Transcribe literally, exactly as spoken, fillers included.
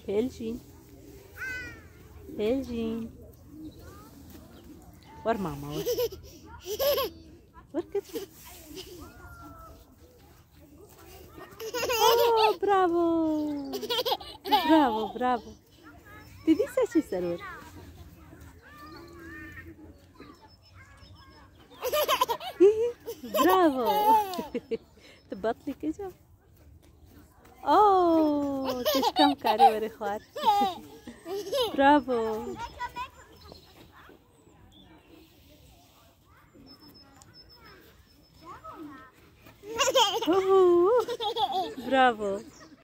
Heljîn. Heljîn. Wer mama wer. Wer keçim. Oh, bravo. Bravo, bravo. Tu dîsa çi ser wir? Bravo. Tu batlî keçim. Oh, tu ji kam karê were xwar. Bravo. Bravo.